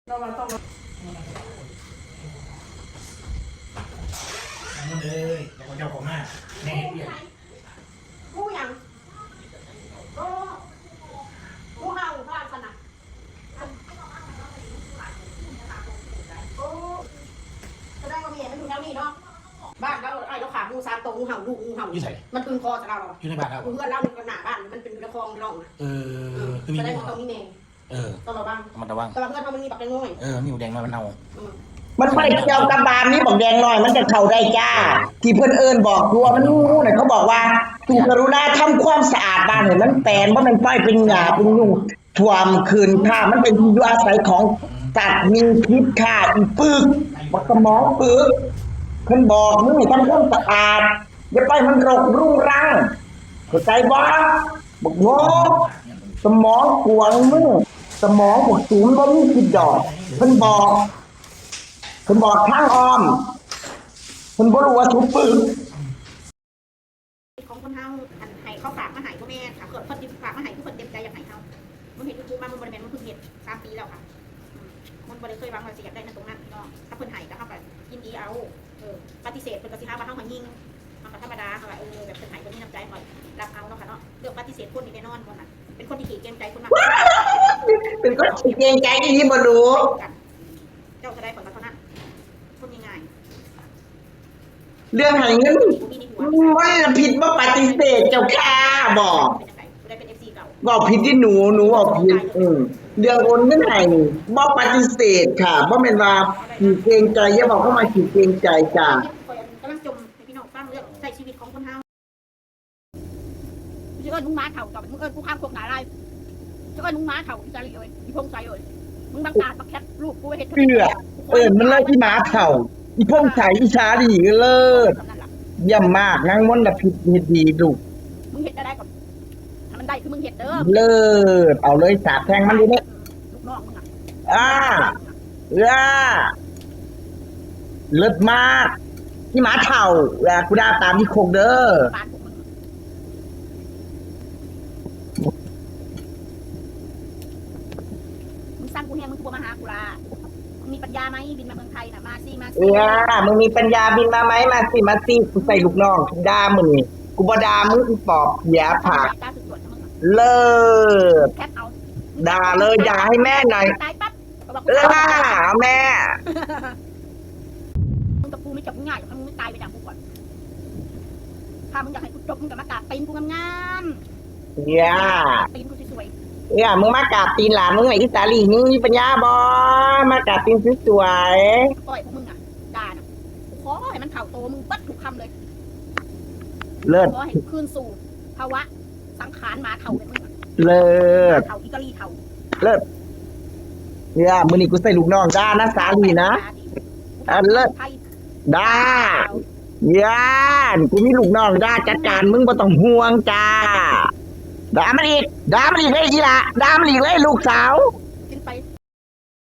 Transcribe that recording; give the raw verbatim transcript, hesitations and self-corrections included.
เรามาต้อง มันเลยแล้วก็เจ้าของหน้าแม่เปลี่ยน ผู้หยังโอ้ผู้เฮาบ้านขนาดโอ้แสดงว่าแม่มันอยู่แถวนี้เนาะ บ้านเราไอ้เราขางูสามตัว งูเห่า ลูกงูเห่า อยู่ไส มันคืนคอใส่เราอะ อยู่ในบ้านเรา เพื่อนเรามันก็หนาบ้าน มันเป็นหน้าคลองพี่น้องนะ เออ เออ คือมี แสดง งู ว่าต้องมีแม่ เออ ต้องระวัง ระมัดระวัง แต่ว่าเพื่อนเขามันมีบักแตงน้อย เออ มีหมูแดงมามันเอา อืม มันบ่ได้เกี่ยวกับบ้านนี้บักแดงน้อยมันก็เข้าได้จ้า ที่เพิ่นเอิ้นบอกตัวมันงูน่ะเขาบอกว่าสู่กรุณาทำความสะอาดบ้านให้มันแปลนบ่แม่นปล่อยเป็นหญ้าเป็นยุงท่วมคืนค่ะมันเป็นที่อยู่อาศัยของสัตว์มีพิษค่ะอีปึกบักสมองปึกเพิ่นบอกมึงให้ทำความสะอาดอย่าปล่อยมันรกรุงรังเข้าใจบ่บักโง่สมองกวางมึงสมองบักสูงบ่มีคิดดอกเพิ่นบอก เพิ่นบอกทางอ้อมเพิ่นบ่รู้ว่าสุปึก ของคนเฮาอันให้เขาฝากมาให้บ่แม่นค่ะเพิ่นเพิ่นฝากมาให้คือเพิ่นเต็มใจอยากให้เฮามันเห็นยูทูบมามันบ่ได้แม่นมันเพิ่งเฮ็ดสามปีแล้วค่ะอืมมันบ่ได้เคยหวังว่าสิอยากได้นั่นตรงนั้นพี่น้องถ้าเพิ่นให้ก็เฮาก็ยินดีเอาเออปฏิเสธเพิ่นก็สิหาว่าเฮามายิงเฮาก็ธรรมดาค่ะว่าเออแบบเพิ่นให้เพิ่นมีน้ำใจเฮาก็รับเอาเนาะค่ะเนาะเรื่องปฏิเสธคนนี่แน่นอนบ่น่ะเป็นคนที่ขี้เกรงใจคนมาก เป็นคนขี้เกรงใจอีหลีบ่รู้ เจ้าเท่าใดข่อยก็เท่านั้นคนง่ายๆ เรื่องให้เงินมันผิดบ่ปฏิเสธเจ้าค่ะบอก เป็นจังได๋ผู้ใดเป็น เอฟซี เก่า บอกผิดที่หนูหนูบอกผิดเออเรื่องโอนเงินให้นี่บ่ปฏิเสธค่ะบ่แม่นว่าขี้เกรงใจอย่าบอกเข้ามาขี้เกรงใจจ้า ข่อยกำลังจมให้พี่น้องฟังเรื่องใช้ชีวิตของคนเฮาสิเอิ้นมึงหมาเฒ่าต่อไปมึงเอิ้นกูข้างพวกหนาลายสิเอิ้นมึงหมาเฒ่าอีสาลีเอ้ยอีพงไสเอ้ยมึงบังอาจบักแคทลูกกูเฮ็ด เอื้อเอิ้นมันเลยอีหมาเฒ่า อีพงไสอีสาลีเลิศ นั่นล่ะ เยี่ยมมากนางมลพิษเฮ็ดดีลูก มึงเฮ็ดจะได้กับให้มันได้คือมึงเฮ็ดเด้อ เลิศเอาเลยสาบแช่งมันดูเนี่ย ลูกน้องมึงอ่ะ อ่าเอื้อเลิศมากอีหมาเฒ่าเอื้อกูด่าตามที่โคกเด้อ บ้านพวกมึงมึงสร้างกูแฮงมึงคือบ่มาหากูล่ะมึงมีปัญญาไหมบินมาเมืองไทยน่ะมาสิมาสิ เอื้อมึงมีปัญญาบินมาไหมมาสิมาสิกูใส่ลูกน้องด่ามึงนี่กูบ่ด่ามึงอีปอบเสียผาก กล้าสุดๆนะมึงอ่ะ เลิศ แคปเอา ด่าเลยด่าให้แม่หน่อย ตายปั๊บก็บอก เอื้อเอาแม่ มึงกับกูไม่จบง่ายๆหรอกมึงไม่ตายไปจากกูก่อนถ้ามึงอยากให้กูจบมึงก็มากราบตีนกูงามๆ เอื้อ ตีนกูสวย เอื้อมึงมากราบตีนหลานมึงไอ้อีสาลีมึงมีปัญญาบ่มากราบตีนสวย ๆปล่อยพวกมึงอ่ะด่าน่ะกูขอให้มันเข่าโตมึงเบัดทุกคำเลย ๆเลิศ ขอให้คืนสู่ภาวะสังขารหมาเฒ่าเป็นมึงอะ เลิศ เฒ่าอีกะลีเฒ่า เลิศเอื้อมื้อนี้กูใส่ลูกน้องด่านะสาลีนะ อ่ะเลิศ ด่าย่านกูมีลูกน้องด่าจัดการมึงบ่ต้องห่วงจ้าด่ามันอีกด่ามันอีกเลยอีหล่ะด่ามันอีกเลยลูกสาว